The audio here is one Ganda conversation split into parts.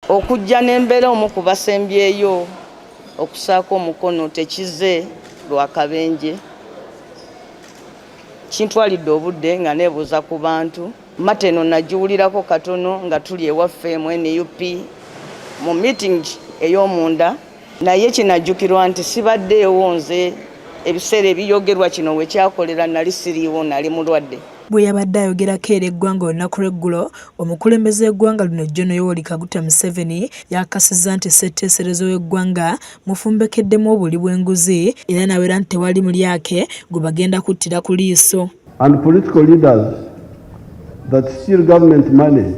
Okujja n'embeera omu ku basembyeyo okusaako omukono tekize lwa kabenje. Kintwalidde obudde nga neebuuza ku bantu. Matter eno nagiwulirako katono nga tuli ewaffe mu NUP mu meeting ey'omunda, naye kinajjukirwa nti sibaddeewo nze ebiseera ebiyogerwa kino we kyakolera nali siriiwo, nali mulwadde. Bwe yabadde ayogerako eri eggwanga olunaku lw'eggulo, omukulembeze w'eggwanga lino Gen. Yoweri Kaguta Museveni yakakasizza nti ssetteeserezo w'eggwanga mufumbekeddemu obuli bw'enguzi era n'awera nti tewali mulyake gwe bagenda kuttira ku liiso. And political leaders that steal government money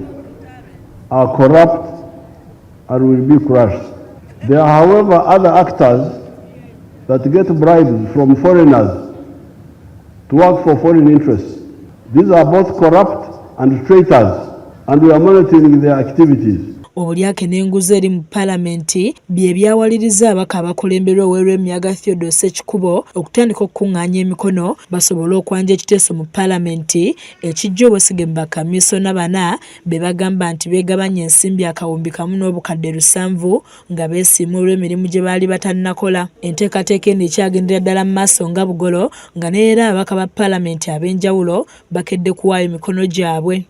are corrupt and will be crushed. There are, however, other actors that get bribes from foreigners to work for foreign interests. These are both corrupt and traitors, and we are monitoring their activities. Obulyake n'enguzi eri mu Palamenti bye byawaliriza ababaka abakulemberwa ow'Erwemiyaga Theodore Ssekikubo okutandika okukungaanya emikono basobole okwanja ekiteeso mu Palamenti ekijja obwesige mu bakamisona bana be bagamba nti beegabanya ensimbi 1,700,000 nga beesiima olw'emirimu gye baali batannakola. Enteekateeka eno ekyagendera ddala mu maaso nga bugolo nga neera ababaka ba Palamenti ab'enjawulo bakedde kuwaayo emikono gyabwe.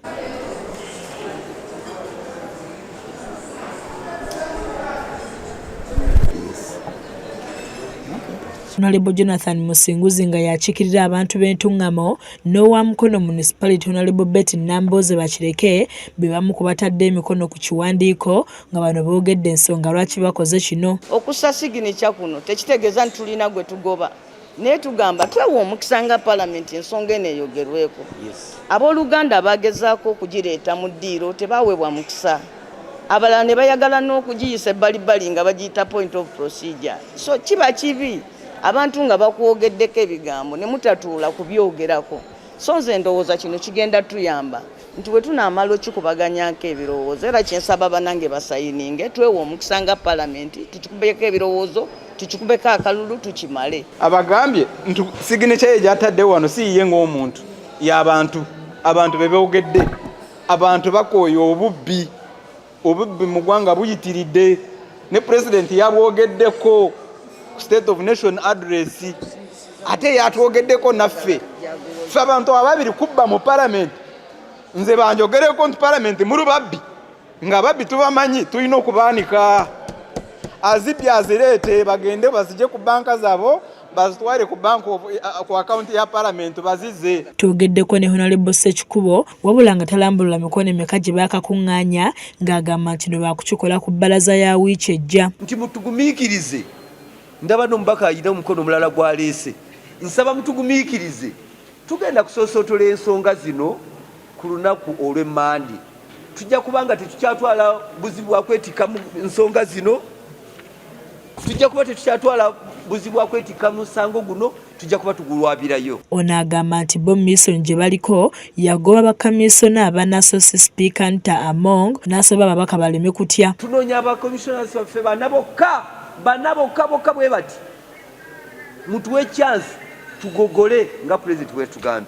Honorable Jonathan Musinguzi nga yakiikirira abantu b'Entungamo n'owa Mukono Municipality Honorable Betty Nambooze Bakireke be bamu ku batadde emikono ku kiwandiiko nga bano boogedde ensonga lwaki bakoze kino. Okussa signature kuno tekitegeeza nti tulina gwe tugoba, naye tugamba twewa omukisa nga Palamenti ensonga eno eyogerweko. Abooluganda abagezaako okugireeta mu ddiiro tebaweebwa mukisa, abalala ne bayagala n'okugiyisa ebbalibbali nga bagiyita point of procedure. So kiba kibi abantu nga bakwogeddeko ebigambo ne mutatuula kubyogerako. So nze ndowooza kino kigenda tuyamba nti bwe tunaamala okikubaganyako ebirowoozo, era kyensaba banange basayininge, twewe omukisa nga Palamenti tukikubeko ebirowoozo, tukikubeko akalulu, tukimale. Abagambye nti signature ye gy'atadde wano si yiye ng'omuntu, y'abantu, abantu be boogedde, abantu bakooye obubbi, obubbi mu ggwanga buyitiridde, ne pulezidenti yabwogeddeko ku State of Nation address, ate yatwogeddeko naffe. Ffe abantu ababiri kubba mu Palamenti, nze banjogereko nti Palamenti muli babbi, nga babbi tubamanyi, tulina okubaanika. Azibbi azireete bagende bazije ku banka zaabo, bazitwale ku bank of, ku akawunti ya Palamenti bazize. Twogeddeko ne Honorable Ssekikubo wabula nga talambulula mikono emeka gye baakakuŋŋaanya, ng'agamba nti no baakukikola ku bbalaza ya wiiki ejja. Nti mutugumiikirize, ndaba n'omubaka alina omukono omulala gw'aleese, nsaba mutugumiikirize, tugenda kusoosootola ensonga zino ku lunaku olw'emmande. Tujja kuba nga tetukyatwala buzibu bwa kwetikka mu nsonga zino, tujja kuba tetukyatwala buzibu bwa kwetikka mu musango guno, tujja kuba tugulwabirayo. Ono agamba nti bo mission gye baliko yagoba bakamisona abanasosi Sipiika Anita Among n'asaba ababaka baleme kutya. Tunoonya abakomisonasi baffe bana bokka, bana bokka bokka bwe bati, mutuwe chance tugogole nga pulezidenti bwe yatugambye.